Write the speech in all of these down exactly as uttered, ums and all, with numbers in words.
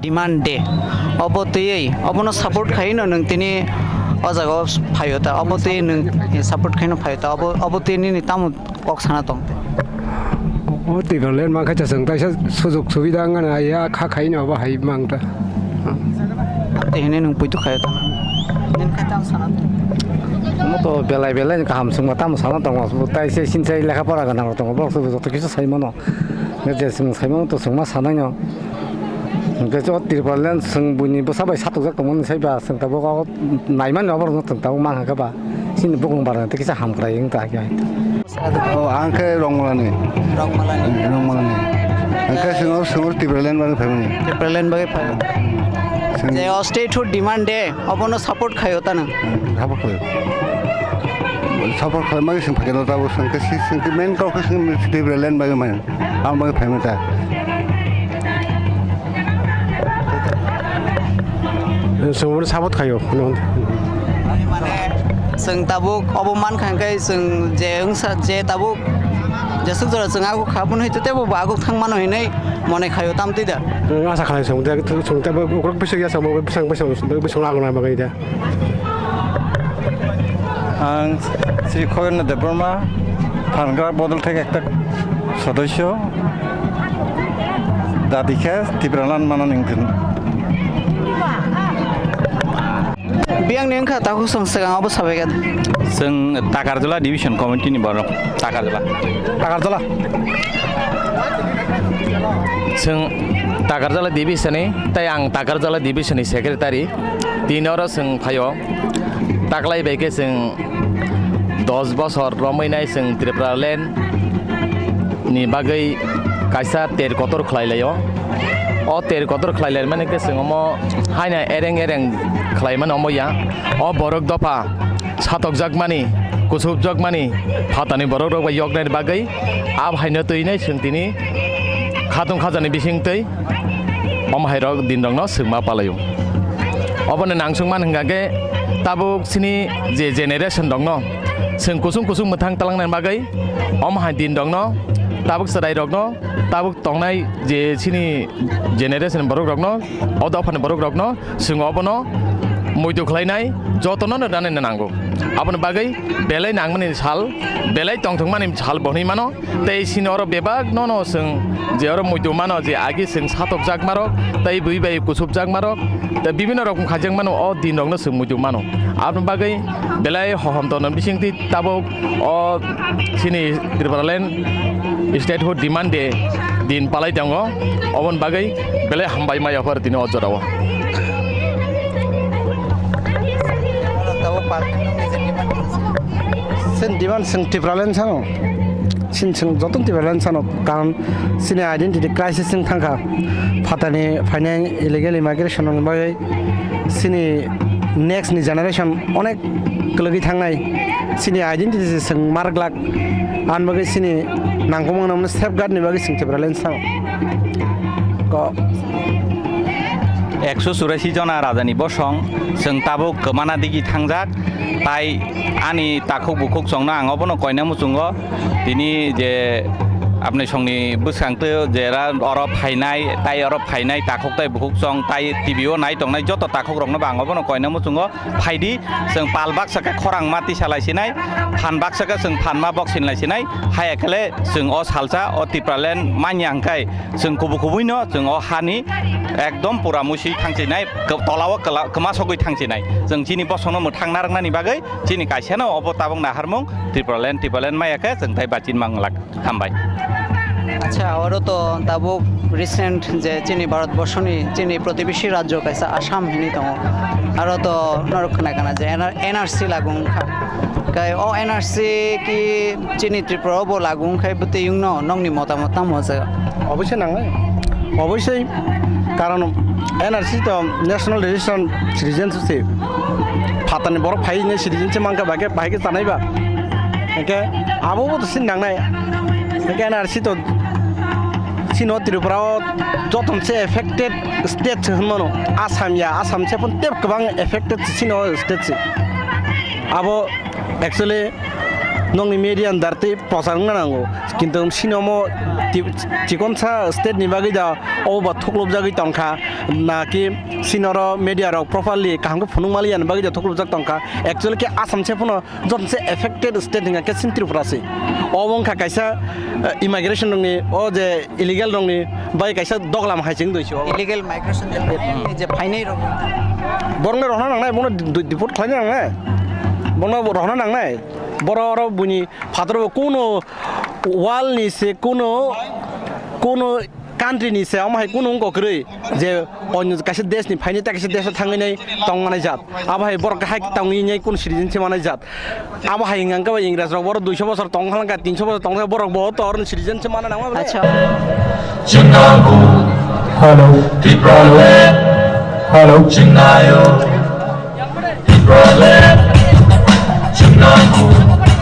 Demand day. Obo twiwi, obono support khaino nwng tini o jaga o phaio ta. Obo twiwi nwng support khaino phaio ta. Obo, obo twiwi nini tamo kok sana tong te. O Tipraland mankha cha chwng taisa sujok subida wngmani, ai ya kha khaino obo hai mang ta. Tei hwnwi nwng poito khaio ta. Nini khe tamo sana tong. Omo to belai belai kaham swngma tamo sana tong. Tai se sinsai lekha pora gwnang rok tongo, borok joto kisa sai mano. Hwnkhe je chwng saimano to chwngma sanaino. Hwnkhe o Tipraland chwng buini bwsa bai satokjak tongmani saiba chwng tabuk o naimani oborokno chwng tabuk mankha khe ba chini bukung barani tei kisa hamkrai wng ta khe. O ang khe Rongmalani. Rongmalani. Rongmalani. Hwnkhe chwng o, chwng o Tipraland bagwi phaimani. Tipraland bagwi phaio. Chwng je o state hood demand de, obono support khaio ta nwng? Support khaio. Support khlaimani swng phaikhe no tabuk swng khe si swng khe main kok khe swng Tipraland bagwi mano. Ang bagwi phaima ta. Swng bono support khaio. Mane, swng tabuk obo mankha hwnkhe swng je wngsa je tabuk jesuk jora swng aguk kha, bono hwnkhe teibo bo aguk thang mano hinwi mone khaio, tamtwi da? Asa khalai swng, swng teibo ukrok bising ya swng, bising, bising, bising agna bagwi da. Ang Sri Khogendra Debbarma, Phangra Bodol Thek Ekta Sodosyo, dadi khe Tipraland manani wngkha. Biyang ni wngkha takhuk swng swkang obo sabaikha. Chwng Takarjala Division Committee ni borok, Takarjala. Takarjala. Chwng Takarjala Division ni, tei ang Takarjala Division ni secretary. Tini oro chwng phaio. Taklai bai khe chwng dos bosor romwi nai chwng Tipraland ni bagwi kaisa ter kotor khlai laio. O ter kotor khlai lai mani khe chwng omo haino ereng ereng khlai mano omo ya. O borok dopha satokjak mani, kuchukjak mani phatani borok rok bai yoknai bagwi abo haino twi nai chwng tini khatung khajani bising twi omo hai rok din rok no swngma palai o. Obo ni nangsukmani hwnkha khe tabuk chini je generation rok no chwng kusung kusung mwthang twlang nani bagwi omo hai din rok no tabuk chwrai rok no tabuk tongnai je chini generation borok rok no o dophani borok rok no chwng obono muitu khlainai jotono no rwnani nango. Aboni bagwi belai nangmani sal, belai tongthokmani sal bo hinwi mano. Tei chini oro bebak no no chwng je oro muitu mano je agi chwng satokjak marok tei bui bai kuchupjak marok tei bibinno rokom khaijak mano o din rok no chwng muitu mano. Aboni bagwi belai hohom tono bisingtwi tabuk o chini Tipraland Statehood Demand Day din palai tongo, oboni bagwi belai hambai ma yaphar tini o jorao. Chini demand chwng Tipraland sano, chini chwng joto Tipraland sano, karon chini identity crisis wng thangkha, phatani phainai illegal immigration ni bagwi. Chini next ni generation onek kwlwgwi thangnai. Chini identity se chwng ma rwglak. Ani bagwi chini nangkukmano safeguard ni bagwi chwng Tipraland sao. Ko- Ekso churasi jona rajani bosong chwng tabuk kwmana digi thangjak. Tai ani takhuk bukhuk chwngno ang obono koina muchungo. Tini je apni songni bwskang twi jera oro phainai, tai oro phainai takhuk tai bukhuk chwng tai T V o nai tongnai joto takhuk rokno bo ang obono koina muchungo. Phaidi, chwng pal baksa khe khorang ma tisa lai sinai, phan baksa khe chwng phan ma bok sin lai sinai. Haya khe le chwng o salsa o Tipraland manya hwnkhe chwng kubu kubuino chwng o hani ekdom pura musi thang sinai, tola o kwla-, kwma sogwi thang sinai. Chwng chini bosongno mwthang narwknani bagwi chini kaisano obo tabuk naharmung Tipraland, Tipraland maya khe chwng tai bachin manglak. Hambai. Acha, oro to tabuk recent je chini Bharat borshoni chini protibesi rajyo kaisa Assam hinwi tongo. Aro to norok khna kana je N R, N R C lagu wngkha. Kai o N R C ki chini Tripura o bo lagu wngkhai bwtwi wngno nokni motamot tamo jaga? Obviously nangnai. Obviously, karon N R C to national registration citizen se. Phatani borok phai ne citizen se mankha, bahai khe, bahai khe chanai ba. Hingke abo bo to sin nangnai. Hingke N R C to sino Tripura o joton se affected state se hinmano. Assam ya, Assam se pon tep kwbang affected sino state se. Abo actually nokni media ni dar tei prochar wngna nango. Kintu sino mo ti-, chikonsa state ni bagwi da obo ba thuklopjagwi tongkha, na ki sinoro media rok properly kaham khe phunuk maliya ni bagwi da thuklopjak tongkha. Actually khe Assam se phano joto se affected state hingka khe sin Tripura se. Obo wngkha kaisa, eh, immigration rokni o je illegal rokni bai kaisa doglam hai chwng doi se obo. Illegal migration je phainai rok. Borokno rohorna nangnai, bono de-, deport khlaina nangnai. Bono rohorna nangnai. Borok oro buini phataro kuno world ni se kuno, kuno country ni se omo hai kuno wngkha kwrwi je onyo kaisa desh ni phaini ta kaisa desh o thangwi nai tong manai jat. Abo hai borok hai tongwi nai kuno citizen se manai jat. Abo hai hwnka hwnkhe Ingres rok borok duiso bosor tong kha, tinsho bosor tong kha, borok bo to oroni citizen se mana nangma bole. Acha. Hello. Hello. Hello. Hello. Hello. Hello. Hello.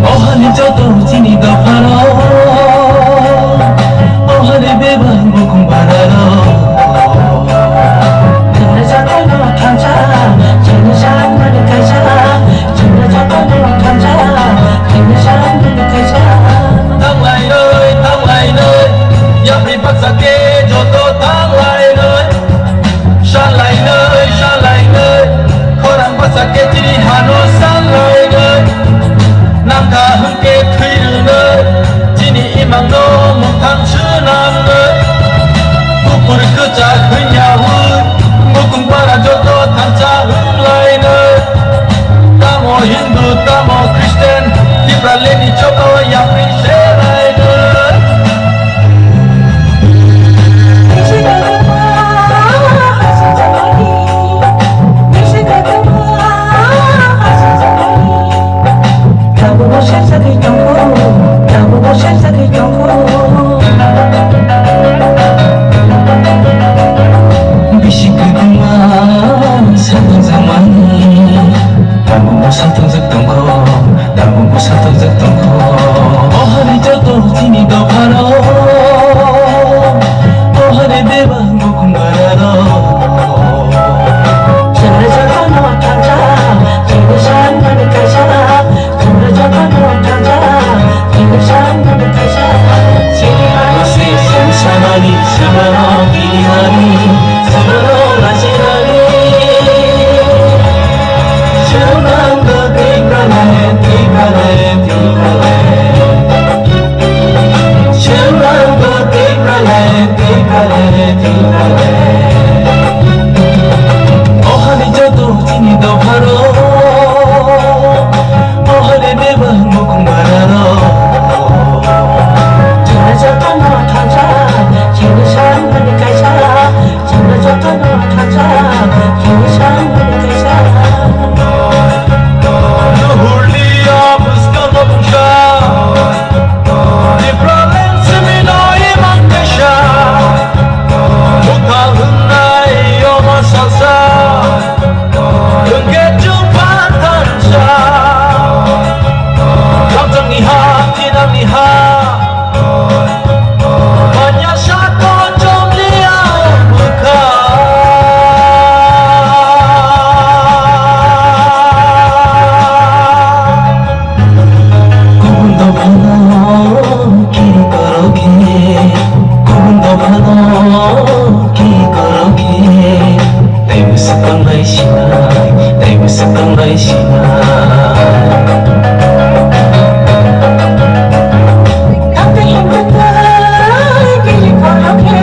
Ohani joto chini dophano, ohani bebak bukhung bararo. Chini joto no thansa, chini samani kaisa, chini joto no thansa, chini samani kaisa. Tanglainoi, tanglainoi, yapri baksa khe joto tanglainoi. Salainoi, salainoi, khorang bwsa khe chini hano salainoi. Nangkha hwnkhe thwi rwnoi, chini imangno mwthang swnamnoi. Bukur kwchak hwnya hwn, bukhung para joto thansa hwnlainoi. Tamo Hindu, tamo Christian, Tipralandni joto yapri selainoi. Bisi kwbangma satung jakmani, tabukbo satungjak tongkho. Tabukbo satungjak tongkho. O hari joto chini dophano, o hari bebak bukhung bararo. Chwngno jotono thansa, chini samani kaisa. Chwngno jotono thansa, chini samani kaisa. Chini ano se chwng samani, samano kirimani. Chwngno jotono thansa, chini samani kaisa. Nuhurliya bwskango bwngsa, Tipraland simi no imang kaisa. Bwkha hwnai omo salsa, hwnkhe chwng phan thansa. Thamsokni ha, thinangni ha. Manya sako chomliya bwkha. Kubun dophano kiri korokhe, kubun dophano kiri korokhe. Tei bwswk tongnai sinai, tei bwswk tongnai sinai. Tei himkhe tei bili borok khe,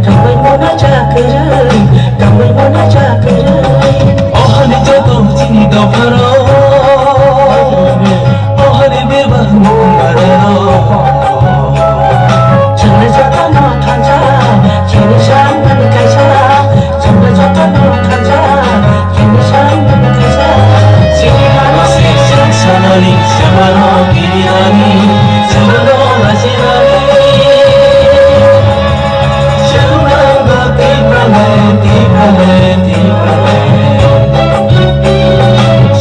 tongwi mano cha kwrwi, tongwi mano cha kwrwi. O hani joto chini dophano, o hani bebak mung barero. Chwngno jotono thansa, chini samani kaisa. Chwngno jotono thansa, chini samani kaisa. Chini mano se chwng samani, samano kirinani, samano lachirani. Chwng nango Tipraland, Tipraland, Tipraland.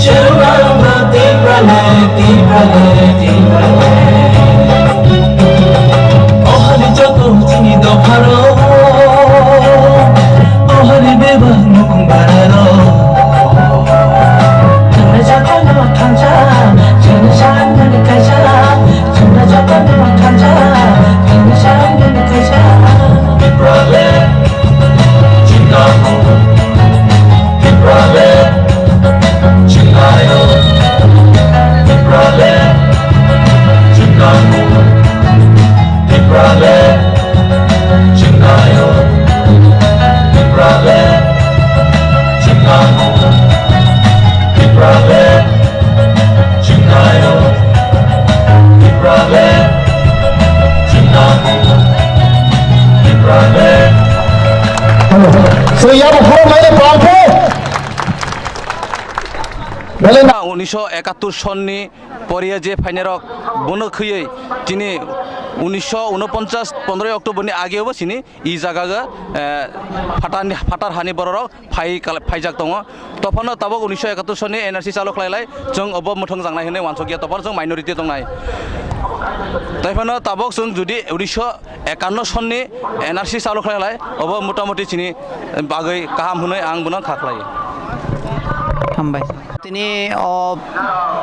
Chwng nango Tipraland, Tipraland, Tipraland. O hani joto chini dophano, o hani bebak mung barero. Chwngno jotono thansa, chini samani kaisa. Chwngno jotono thansa, chini samani kaisa. Tipraland, chini Tipraland, chwng naio. Tipraland, chwng naio. Tipraland, chwng naio. Tipraland, chwng naio. Tipraland, chwng naio. Tipraland, chwng naio. Tipraland. Sri Yabu Khorok Laina Palphu. Belai na unisho ekattur sonni poriya je phainarok bono khuyui tini unisho unoponchas pondroi October ni ageo bo sini i jaga o, eh, phatar ni, phatar hani bororok phai kal-, phaijak tongo. Tophano tabok unisho ekattor sonni N R C chalo khlai lai, chwng obo mwthang jangnai hwnwi wansokya, tophano chwng minority tongnai. Tei phano tabok chwng jodi unisho ekanno sonni N R C chalo khlai lai, obo motamoti chini bagwi kaham hwnwi ang bono kha khlai. Hambai. Tini o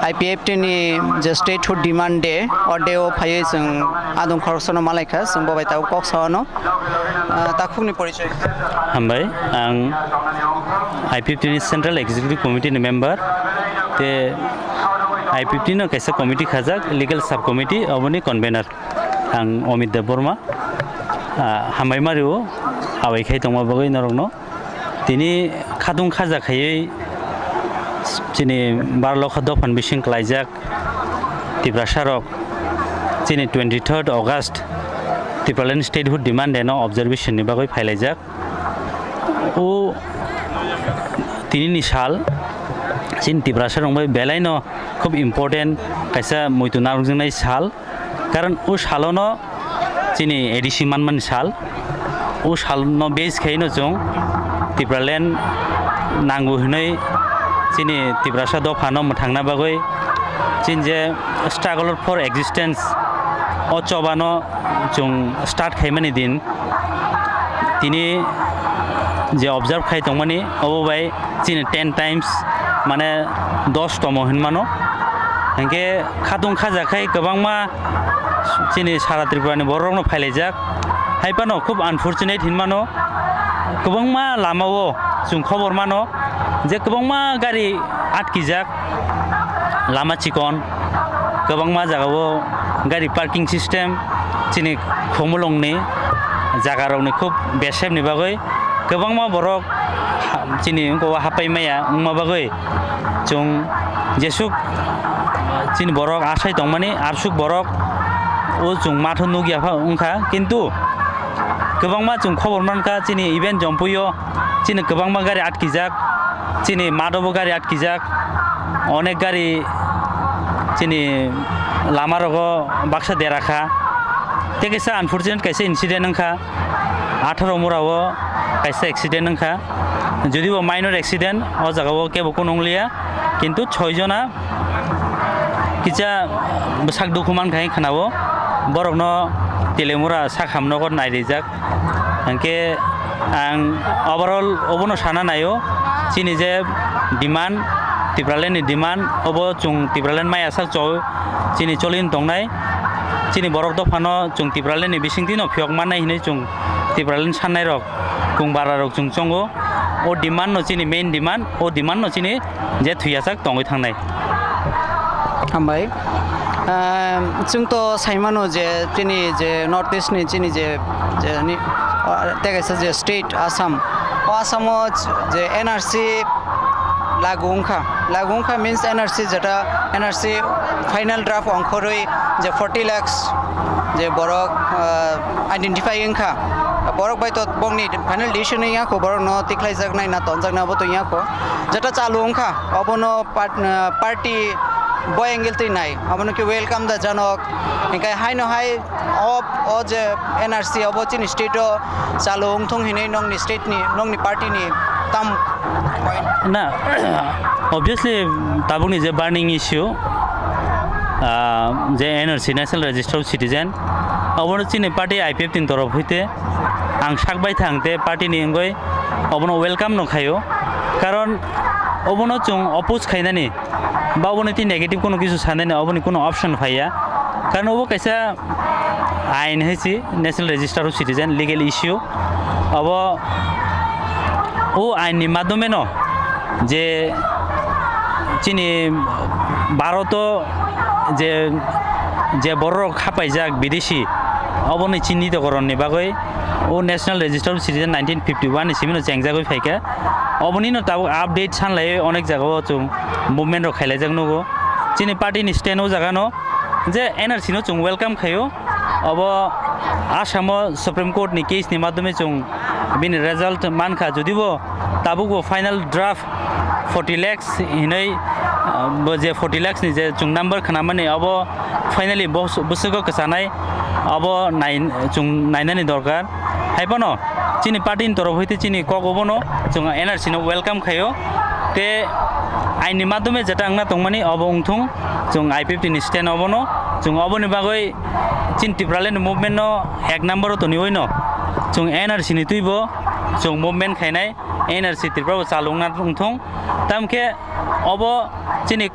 I P F T ni je Statehood Demand Day, o day o phaiwi chwng adung khoroksa no malai kha, chwng bo bai tabuk kok sa wano. Ah, takhuk ni porichoi. Hambai, ang I P F T ni Central Executive Committee ni member, te I P F T no kaisa committee khajak, legal sub committee, oboni convener. Ang Omit Debbarma, ah, hambai mario, awai khai tongma bagwi norokno. Tini khatung khaja khaiwi chini baro lokha dophani bising klaijak Tiprasa rok chini twenty third August Tipraland Statehood Demand Day no observation ni bagwi phailaijak. O tini ni sal chini Tiprasa rok bai belai no khub important kaisa muitu narwkjaknai sal. Karon o salono chini A D C manmani sal. O salno base khaino chwng Tipraland nango hinwi chini Tiprasa dophano mwthangna bagwi chini je struggle for existence o chobano chwng start khaimani din tini je observe khai tongmani obo bai chini ten times, mane dos tomo hinmano. Hinkhe khatung khaja khai kwbangma chini sara Tripura ni borok rokno phailaijak. Hai phano khub unfortunate hinmano, kwbangma lama o chwng khobor mano je kwbangma gari atkijak, lama chikon, kwbangma jaga o gari parking system chini Khumulwng ni jaga rok ni khub besep ni bagwi kwbangma borok ha-, chini wngkha o hapai maya wngma bagwi chwng jesuk chini borok asai tongmani arsuk borok o chwng matho nukya pha wngkha, kintu kwbangma chwng khobor mankha chini even Jompuio chini kwbangma gari atkijak, chini madobo gari atkijak, onek gari chini lama rogo baksa dera kha. Tei kaisa unfortunate kaisa incident wngkha, atharo mura o kaisa accident wngkha, jodibo minor accident, o jaga o kebo kunu wngliya, kintu choi jona kisa bwsak dukhu mankha hinwi khwnao, borokno Telemura sak hamnogo nairijak. Hwnkhe ang overall obono sana naio, chini je demand, Tipraland ni demand, obo chwng Tipraland maya sak chol-, chini cholin tongnai. Chini borok dophano chwng Tipraland ni bisingtwi no phiyok mannai hinwi chwng Tipraland sannai rok, kung bara rok chwng chongo. O demand no chini main demand, o demand no chini je thwiyasak tongwi thangnai. Hambai. Ehm, chwng to saimano je chini je North East ni chini je, je ni, ah, tei kaisa je state Assam. O Assam o je N R C lagu wngkha. Lagu wngkha means N R C jeta N R C final draft ongkhorwi je forty lakhs je borok, ah, identify wngkha. Borok bai to bongni final decision wngya kho, borok no tikhlaijaknai na tonjaknai abo to wngya kho. Jeta chalu wngkha, obono part-, ah, party bo angle twi nai, obono khe welcome da janok. Hinkhe haino hai o, o je N R C obo chini state o chalu wngthung hinwi nongni state ni, nongni party ni tam point? Na, obviously, tabukni je burning issue, ah, je N R C, National Register of Citizen, obono chini party I P F T ni torof hoite ang sak bai thang te party ni wngwi obono welcome no khaio, karon obono chwng oppose khainani ba oboni tei negative kono kisu sanani oboni kono option phaiya, karon obo kaisa ain hai se National Register of Citizen legal issue. Obo o ain ni madhyome no je chini Bharoto je, je borok hapaijak bidesi, oboni chinito koron ni bagwi o National Register of Citizen nineteen fifty one ni simi no chengjagwi phaikha. Oboni no tabuk update sanlai onek jaga o chwng movement rok khailaijak nugo. Chini party ni stand o jaga no je N R C no chwng welcome khaio. Obo Assam o Supreme Court ni case ni madhyome chwng bini result mankha, jodibo tabukbo final draft forty lakhs hinwi, ah, bo je forty lakhs ni je chwng number khnamani, obo finally bos-, bwswgo kwchanai. Abo nai-, chwng nainani dorkar. Hai phano chini party ni torof hoite chini kok obono chwng N R C no welcome khaio. Te aini madhyome jeta wngna tongmani obo wngthung, chwng I P F T ni stand obono, chwng oboni bagwi chini Tipraland movement no ek number o toniwi no chwng N R C ni twibo chwng movement khainai, N R C Tripura bo chalwkna wngthung. Tamkhe obo chini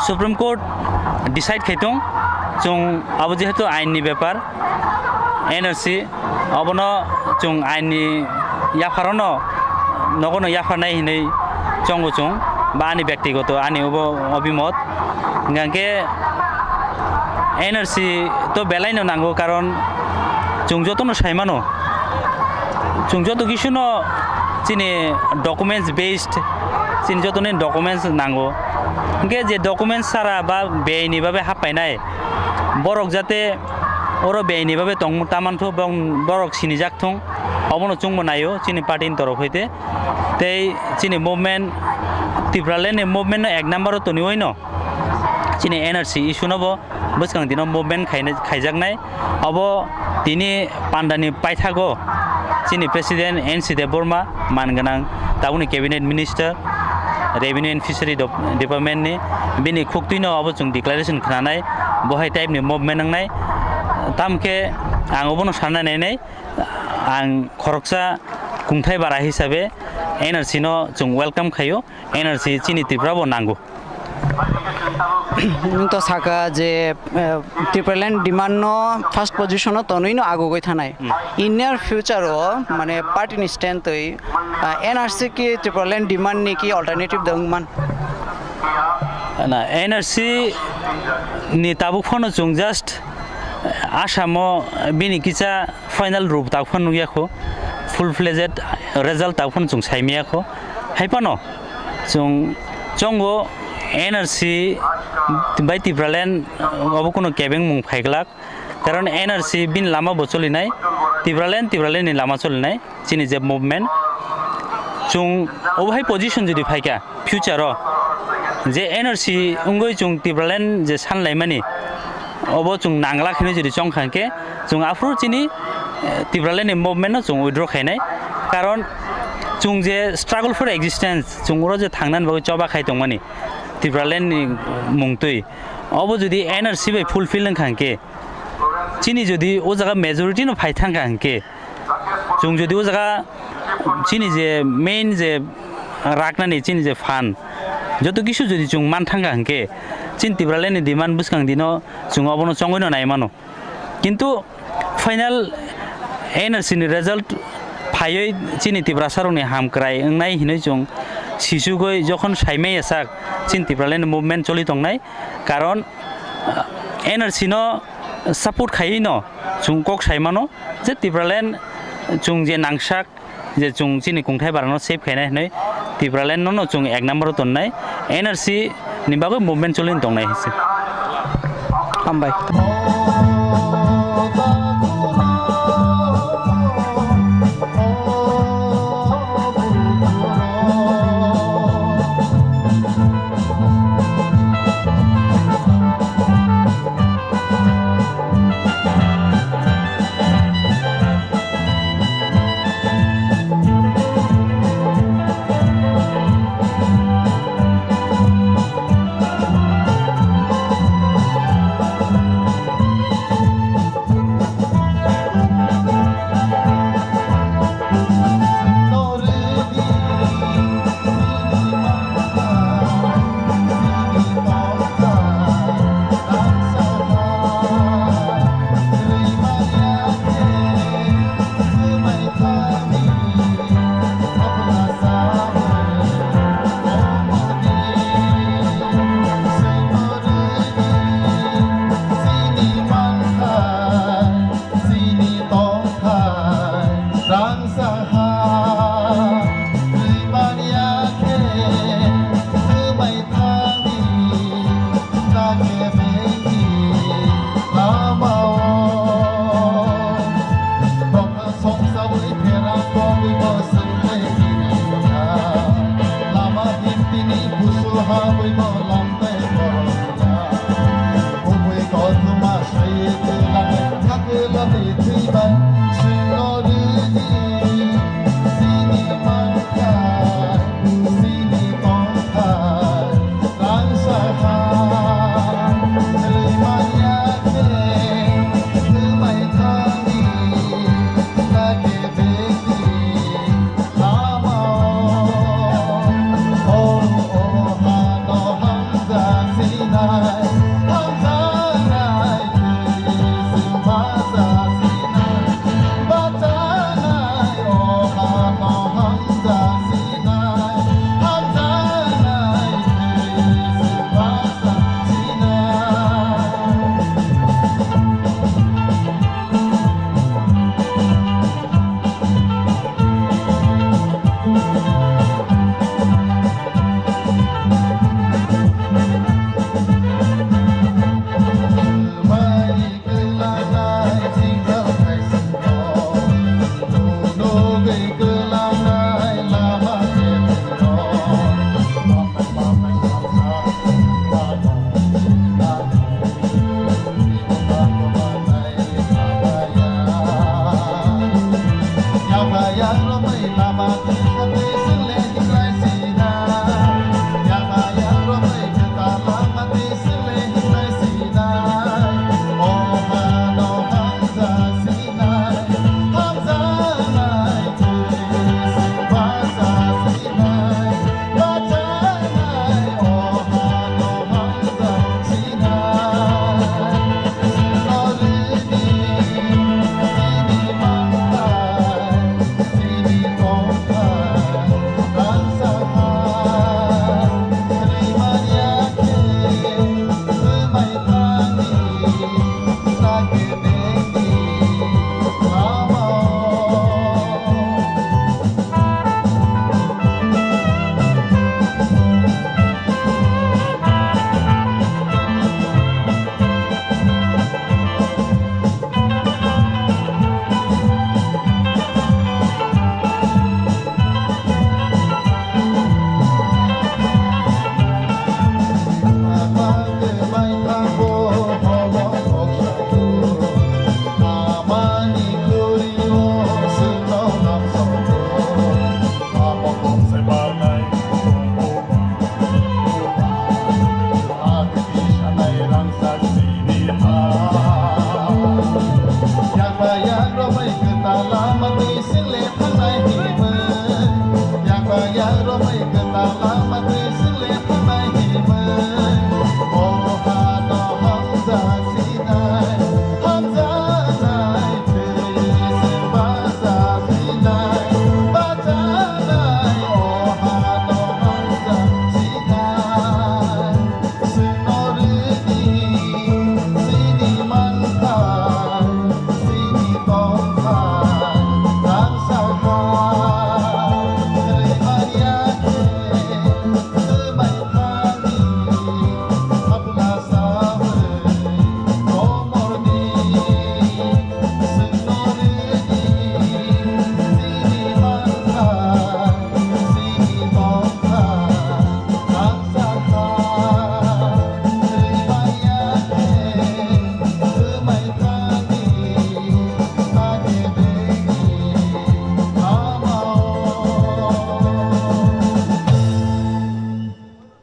Supreme Court decide khai tong, chwng abo jehetu ain ni bepar, N R C obono chwng ain ni yapharo no, nogo no yapharnai hinwi chongo chwng, ba ani bektigoto ani obo obimot. Hingkhe N R C to belai no nango, karon chwng joto no sai mano, chwng joto kisu no chini documents based, chini joto ni documents nango. Hingkhe je documents sara ba beyni babe happainai, borok jate oro beyni babe tong tamantho, borok sinijak thung, obono chwngbo naio chini party ni torof hoite. Tei chini movement, Tipraland ni movement no ek number o toniwi no chini N R C issue no bo bwskang dino movement khaina-, khaijaknai. Obo tini pandani paithago chini President N C Debbarma, man gwnang tabukni Cabinet Minister, Revenue and Fishery Dep-, Department ni, bini khuktwino obo chwng declaration khnanai, bo hai type ni movement wngnai. Tamkhe ang obono sanai nainai, ang khoroksa kungthai bara hisabe N R C no chwng welcome khaio, N R C chini Tripura bo nango. Nwng to saka je, eh, Tipraland demand no first position o tonwi no agugwi thanai. Hmm. In near future o, mane, party ni stand twi, ah, N R C ki Tipraland demand ni ki alternative dong man? Na, N R C ni tabuk phano chwng just, eh, Assam o bini kisa final rup tabuk phano nukya kho, full fledged result tabuk phano chwng sai maya kho. Hai phano chwng chongo N R C bai Tipraland obo kuno kebengmung phaiglak, karon N R C bini lama bo cholinai, Tipraland, Tipraland ni lama cholinai, chini je movement. Chwng obo hai position jodi phaikha future o, je N R C wngwi chwng Tipraland je sanlaimani, obo chwng nanglak hinwi jodi chongkha hwnkhe, chwng aphuru chini, eh, Tipraland ni movement no chwng withdraw khainai. Karon chwng je struggle for existence, chwng oro je thangnani bagwi choba khai tongmani Tipraland ni mungtwi, obo jodi N R C bai fulfill wngkha hwnkhe, chini jodi o jaga majority no phai thangkha hwnkhe, chwng jodi o jaga chini je main je raknani chini je fund, joto kisu jodi chwng man thangkha hwnkhe, chini Tipraland ni demand bwskang dino chwng obono chongwi no nai mano. Kintu final N R C ni result phaiwi chini Tiprasa rokni hamkrai wngnai hinwi chwng sisugwi jokhon saimaya sak chini Tipraland ni movement choli tongnai. Karon, ah, N R C no support khaiwi no chwng kok sai mano je Tipraland chwng je nangsak, je chwng chini kungthai barano save khainai hinwi Tipraland no no chwng ek number o tonnai, N R C ni bagwi movement choli tongnai hinwi. Hambai.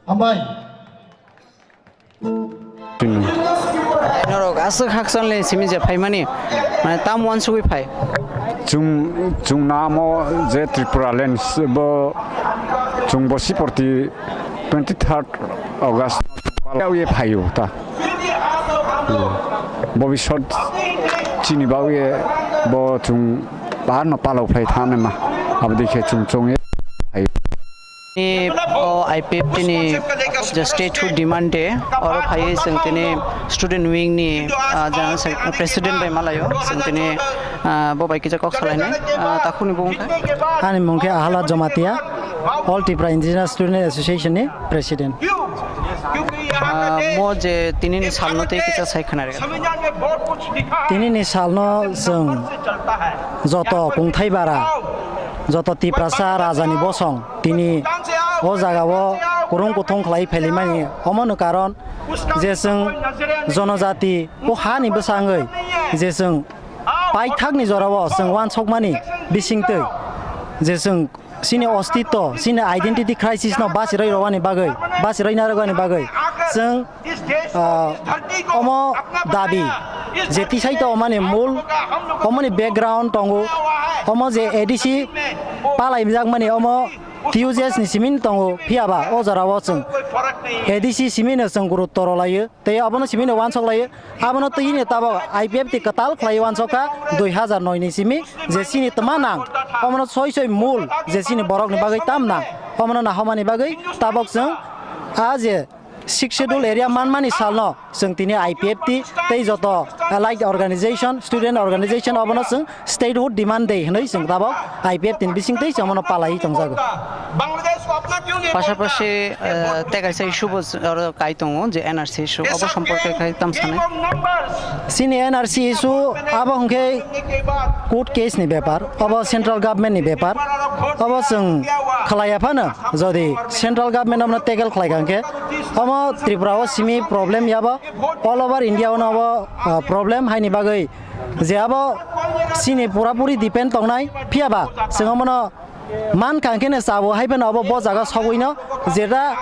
Hambai. Norok aswk hakchalni simi je phaimani, mane, tam uansugwi phai? Chwng, chwng namo je Tripura land bo chwng bo siporti twenty third August yawi phaio ta. Bobisot chini bawi bo chwng bahar no palo phlai thane ma. Abdi khe chwng chwng phaio. Ni o I P F T ni je statehood demand day, oro phaiwi chwng tini student wing ni, ah, general sec-, president bai malaio, chwng tini, ah, bo bai kisa kok salainai, ah, takhukni bo wngkha. Ani mung khe Ahalad Jamatia, All Tripura Indigenous Student Association ni president. Ah, mo je tini ni salno tei kisa sai khna rega. Tini ni salno chwng joto kungthai bara, joto Tiprasa rajani bosong, tini o jagao kwrwng kuthung khlai phalimani. Omono karon je chwng jonojati o hani bwsangwi je chwng paithakni jorao chwng uansukmani bisingtwi je chwng chini ostitto, chini identity crisis no bachirwi rwani bagwi, bachirwi narwkani bagwi chwng ah, omo dabi je tisai to omani mul, omoni background tongo, omo je A D C palaijakmani omo T U J S ni simin tongo, phiyaba o jorao chwng A D C simino chwng gurutto rwlaio, tei obono simino uansuk laio, abono twi hwnwi tabok I P F T kwtal khlai uansukha dui hazar noi ni simi, je chini tma nang, omono soi soi mul je chini borokni bagwi tam nang, omono nahomani bagwi tabok chwng a je Sixth Schedule area manmani salno chwng tini I P F T tei joto allied organization, student organization obono chwng statehood demand day hwnwi chwng tabok I P F T ni bisingtwi chwng bono palaiwi tongjago. Pasapasi, eh, tei kaisa issue bo oro kai tongo je N R C issue, obo somporke khai tamo sanai? Chini N R C issue abo hwnkhe court case ni bepar, obo central government ni bepar, obo chwng khlaiya phano, jodi central government abono tackle khlai kha hwnkhe, omo Tripura o simi problem yabo, all over India o no obo, ah, problem haini bagwi je abo chini pura puri depend tongnai, phiyaba chwng omono man kha hwnkhe no chao, hai phano obo bo jaga sogwi no jeta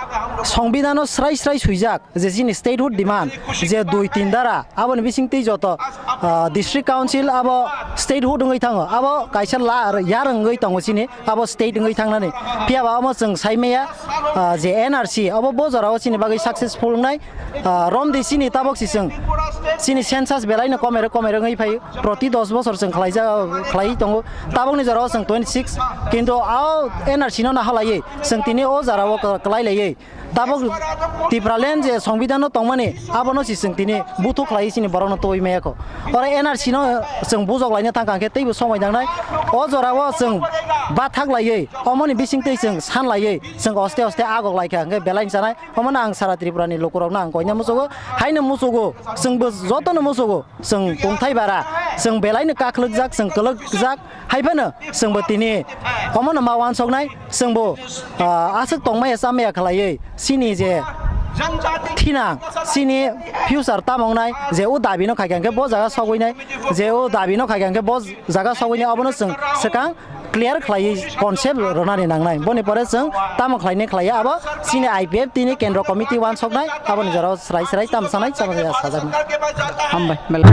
songbidano srai srai swijak, je chini statehood demand, je dui tin dara, aboni bisingtwi joto, ah, district council abo statehood wngwi thango, abo kaisa la-, yar wngwi tongo chini, abo state wngwi thangnani. Phiyaba omo chwng sai maya, ah, je N R C, abo bo jorao chini bagwi successful wngnai, ah, romdi chini tabok si chwng, chini census belaino komero komero wngwi phai, proti dos bosor chwng khlaija-, khlaiwi tongo, tabokni jorao chwng twenty six, kintu o N R C no nahalaiwi chwng tini o jorao kwlai laiwi, tabok Tipraland je songbidano tongmani, abono si chwng tini buthuk khlai chini borokno tubui maya kho. Oro N R C no chwng bujok laina thang kha khe teibo somoi nangnai. O jorao chwng bathak laiwi, omoni bisingtwi chwng san laiwi, chwng oste oste agok lai kha hwnkhe belai chanai. Omono ang sara Tripura ni lukurokno ang koina muchugo, haino muchugo, chwngbo jotono muchugo, chwng kungthai bara, chwng belaino kakhwlwkjak, chwng kwlwkjak. Hai phano chwngbo tini omono ma uansuknai, chwngbo, ah, aswk tongmaya chamaya khlaiwi chini je thinang, chini future tamo wngnai, je o dabino khai kha hwnkhe bo jaga sogwinai, je o dabino khai kha hwnkhe bo jaga sogwinai, obono chwng swkang clear khlaiwi concept rwnani nangnai. Boni pore chwng tamo khlainai khlaiya abo chini I P F T ni kendro committee uansuknai, aboni jorao Srai srai tamo sanai, tamo ya sajaknai. Hambai, belai.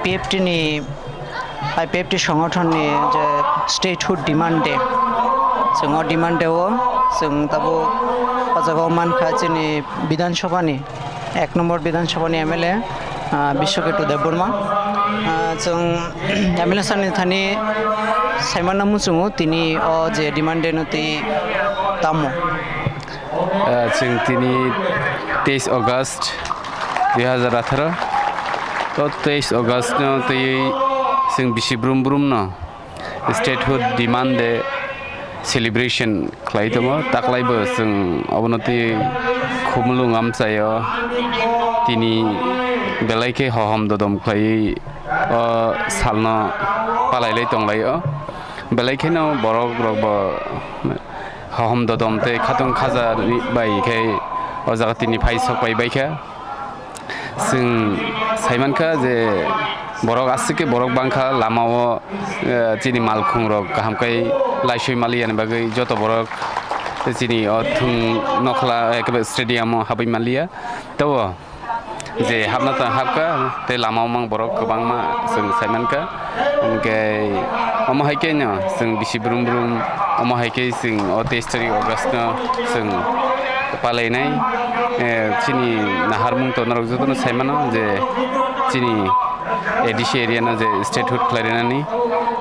P F T ni, I P F T songothon ni je statehood demand day, chwng o demand day o chwng tabuk o jaga o mankha chini Bidhan Sabha ni, ek nombor Bidhan Sabha ni M L A, ah, Biswa Ketu Debbarma. Ah, chwng M L A sir ni thani saimanna muchungo tini o je demand day no twi tamo. Ah, chwng tini teis August dui hazar atharo. O teis August no twi chwng bisi brum brum no statehood demand day celebration khlai tongo. Taklai bo chwng obono twi khumulwng amchaio tini belai khe hohom dodom khlaiwi o salno palailai tonglaio. Belai kheno borok rok bo hohom dodom tei khatong khaja ni bai khe o jaga tini phai sok pai bai kha. Chwng sai mankha je borok aswk khe borok bangkha lama o, eh, chini malkhung rok kaham khe laisoi mali yani bagwi joto borok chini o thung nokhla ekebe stadium o habwi manliya. Tabo je hapna ta hapkha tei lama o mang borok kwbangma chwng sai mankha. Hwnkhe omo hai khe no chwng bisi brum brum, omo hai khe chwng o teis tarik August no chwng palainai. Eh, chini naharmung to norok jotono sai mano je chini A D C area no je statehood khlai rinani.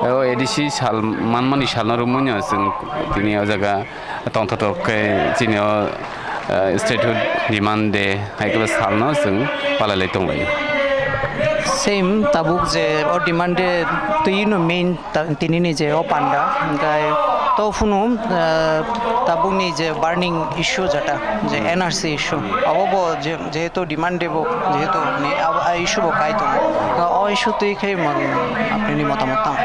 O A D C sal manmani salno romwi no chwng tini o jaga tongthotok khe chini o, eh, statehood demand day hai khe salno chwng palalai tonglaio. Same tabuk je o demand day twi no main ta-, tini ni je o panda, hwnkhe to phunu, eh, tabuk ni je burning issue jeta je Hmm. N R C issue, abo bo je, jehetu demand day bo jehetu ni abo a issue bo kai tongo, o issue twi khe mang apni ni motamot tamo?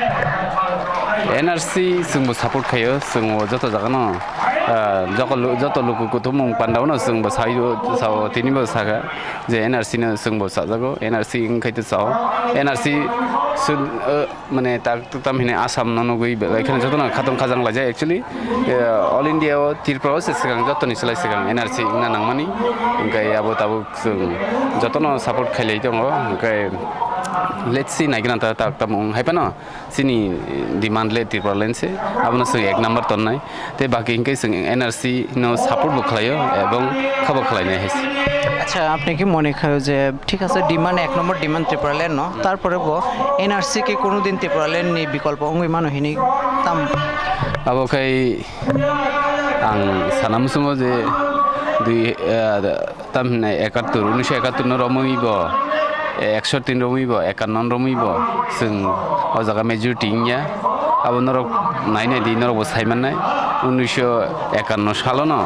N R C chwng bo support khaio, chwng bo joto jaga no, ah, joko lu-, joto luku kuthumung panda o no chwng bo sai o, sao tini bo saka je N R C no chwng bo sajago, N R C wngkhai to sao, N R C sud-, ah, mane tak tam hine Assam no nugui belai kheno joto no khatong khajang laijak actually, eh, all India o Tripura o se swkang joto ni slai swkang N R C wngna nangmani, hwnkhe abo tabuk chwng joto no support khailai tongo, hwnkhe let's see naigwna ta tak tamo wng hai phano. Chini demand le Tipraland se, abono chwng ek number tonnai. Tei baki hwnkhe chwng N R C no support bo khlaio ebong khabo khlainai hai se. Acha, apni ki mone khayo je thik ase, demand ek number demand Tipraland no, tarpore bo N R C ke kono din Tipraland ni bikolpo wngwi mano hini tam? Abo khai ang sana muchungo je dui, eh, tam hinai ekattor, unisho ekattor no romwi bo, ekso tin romwi bo, ekanno romwi bo, chwng o jaga majority wngya. Abo norok nai nai di, norok bo sai mannai. Unisho ekanno salo no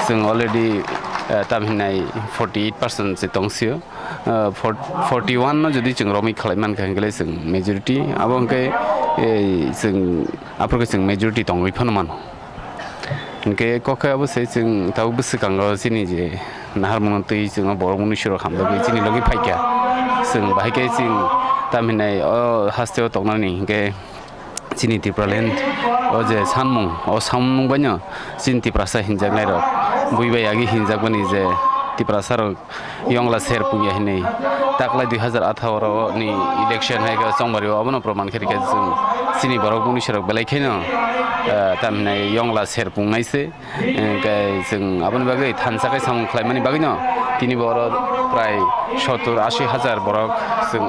chwng already, eh, tam hinai forty eight percent se tongsio. Eh, for-, forty one no jodi chwng romwi khlai mankha, hwnkhe le chwng majority. Abo hwnkhe, eh, chwng aphuru khe chwng majority tongwi phano mano. Hwnkhe kok khe abo se chwng tabuk bwswkango chini je naharmung twi chwngno borok mwnwi surok hamjagwi chini logi phaikha. Chwng bahai khe chwng tam hinai o hasteo tongnani hwnkhe chini Tipraland o je sanmung, o sanmung baino chini Tiprasa hinjaknairok bui bai agi hinjakmani je Tiprasarok Yongla ser pungya hinwi taklai dui hazar atharo ni election hai khe chongbario obono proman khe rikha chwng chini borok mwnwi serok belai kheno, eh, tamhinai yongla ser pungnai se, eh, hwnkhe chwng aboni bagwi thansa khe samung khlaimani bagwino tini bo oro prai sottur ashi hajar borok chwng,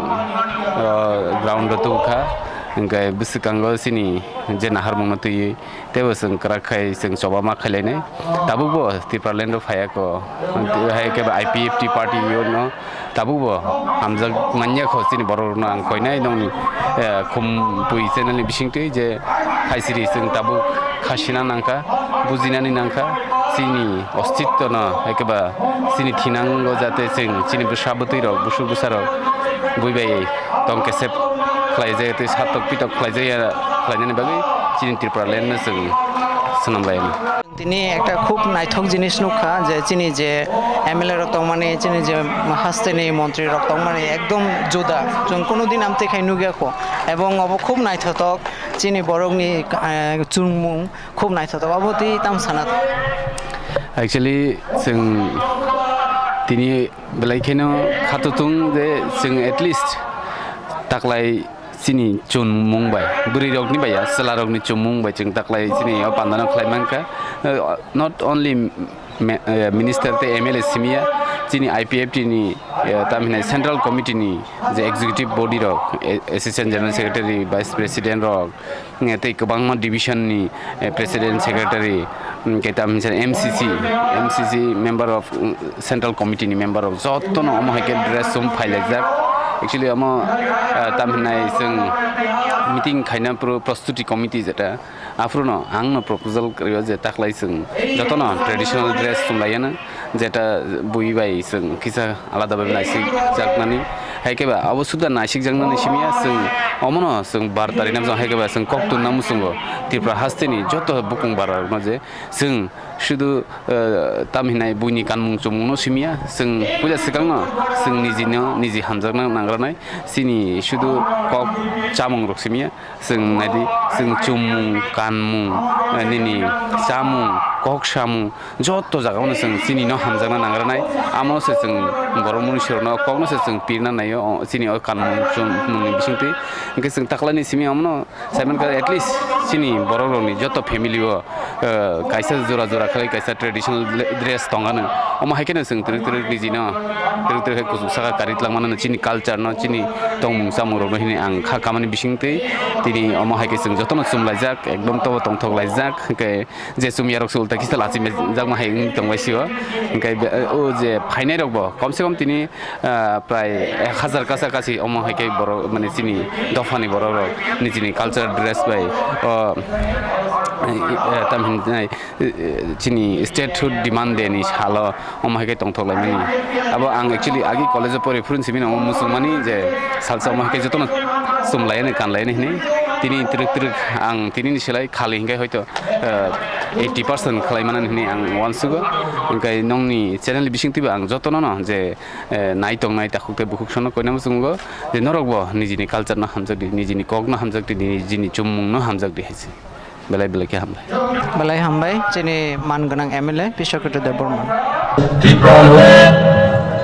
eh, ground o tubukha, hwnkhe bwswkango chini je naharmungno twiwi Teibo chwng kwrak khai chwng choba ma khailainai. Tabukbo Tipraland o phaiya ko. Hai khe I P F T party yo no tabukbo hamjak manya kho chini borok rokno ang koinai nongni, eh, Khumpui channel ni bisingtwi je hai siri chwng tabuk khasina nangkha, bujinani nangkha, chini ostitto no hai khe ba chini thinango jate chwng chini bwsa bwtwi rok, busuk bwsa rok bui bai tong kesep khlaijak tei satok pitok khlaijak ya khlainani bagwi chini Tipraland no chwng swnam lainai. Tini ekta khub naithok jinis nukha je chini je M L A rok tongmani, chini je hasteni montri rok tongmani ekdom juda. Chwng kunu din amtwi khai nukya kho. Ebong obo khub naithotok chini borokni, eh, chwngmung khub naithotok. Obo twi tamo sana? Actually, chwng tini belai kheno khatungthung je chwng at least taklai chini chumung bai, bwrwi rokni bai ya, chwla rokni chumung bai chwng taklai chini o pandano khlai mankha. Eh, not only me-, eh, minister tei M L A simi ya, chini I P F T ni, eh, tam hinai central committee ni je executive body rok, eh, assistant general secretary, vice president rok, eh, tei kwbangma division ni, eh, president secretary, mm, khe tam hinsa M C C, M C C member of, mm, central committee ni member rok jotono omo hai khe dress chum phailaijak. Actually omo, eh, tam hinai chwng meeting khaina pro-, prostuti committee jeta, aphuru no ang no proposal kwrwi o je taklai chwng jotono traditional dress chum laiyano. Jeta bui bai chwng kisa alada bai naisik jaknani, hai khe ba abo suda naisik jaknani simi ya chwng omono chwng bar tari nam jang hai khe ba chwng kok tun nam muchungo Tripura hasteni joto bukung bara rokno je chwng sudu, eh, tam hinai buini kanmung chumung no simi ya chwng puila swkang no chwng niji no niji hamjakna nangranai chini sudu kok chamung rok simi ya. Chwng naidi, chwng chumung, kanmung, eh, nini chamung, kok samung, joto jagao no chwng chini no hamjakna nangranai. Amo se chwng borok muni sirokno kok no se chwng pirna naio, o, chini o kanmung chumung ni bisingtwi. Hwnkhe chwng taklaini simi amo no saimankha, at least chini borok rokni joto family o eh, kaisa jora jora khlai kaisa traditional le-, dress tong ano. Omo hai kheno chwng twrwk twrwk niji no, twrwk twrwk hai kuchuk saka kari twlang mano chini culture no, chini tongmung chamung rok no hini ang kha kamani bising twi tini omo hai khe chwng jotono chum laijak, ekdom tobo tongthok laijak, hwnkhe je chum yarok se ulta kisa lachim jakma hai wng tong lai sio. Hwnkhe be-, o je phainai rok bo kom se kom tini ah, prai ek hazar kasa kasi omo hai khe borok, mane, chini dophani borok rok nijini cultural dress bai, o, eh, tam hinai, eh, chini statehood demand day ni salo omo hai khe tongthok lai mani. Abo ang actually agi college o pori phuru simi no muchung mani je salsa omo hai khe jotono chum lai ani kan lai ani hinui tini twrwk twrwk ang tini ni selai khali hinkhe hoito, eh, eighty percent khlai mani hinui ang uansugo. Hwnkhe nongni channel ni bising twibo ang jotono no je eh, nai tongnai takhuk tei bukhuk sono koinama chungo je norokbo nijini culture no hamjakdi, nijini kokno hamjakdi, nijini chumungno hamjakdi hai se. Belai belai khe hambai. Belai hambai chini man gwnang M L A Pisha Kutu Debbarma. Tipraland,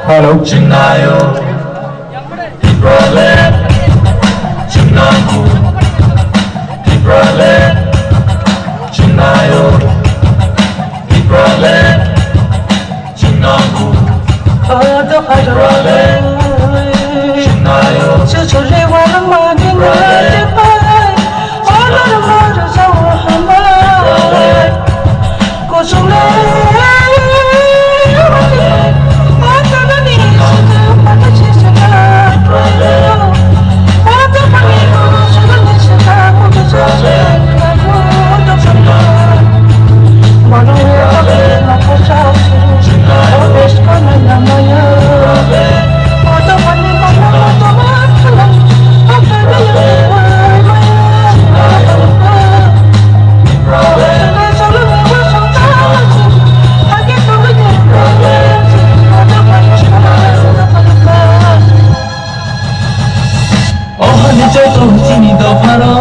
hello, Chennai. Tipraland, Chennai. Tipraland, Chennai. Tipraland. Ohoni joto chini dopharo,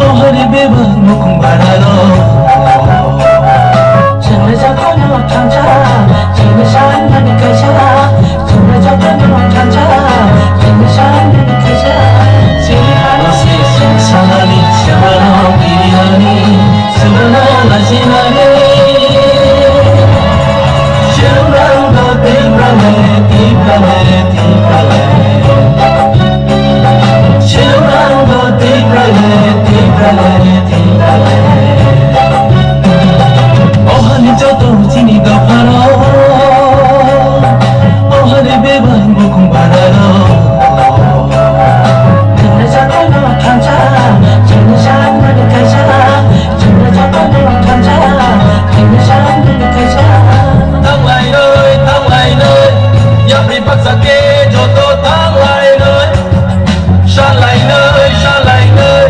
ohoni bebak mukung bararo. Chwngno jotono thansa, chwngno sanmani kaisa. Chwngno jotono thansa, chwngno sanmani kaisa. Chini hano se chwng salani chwngno biriyani. Ohani joto chini dopharo, ohani bebak mukung bararo. Chini sakano thansa, chini sakmani kaisa, chini sakano thansa, chini sakmani kaisa. Tanglainoi, tanglainoi, yapri baksa khe joto tanglainoi. Salainoi, salainoi,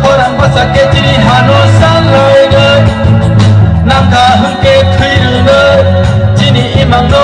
khorang baksa khe chini hano salainoi. Nangkha hwnkhe thwi rwnoi, chini imangno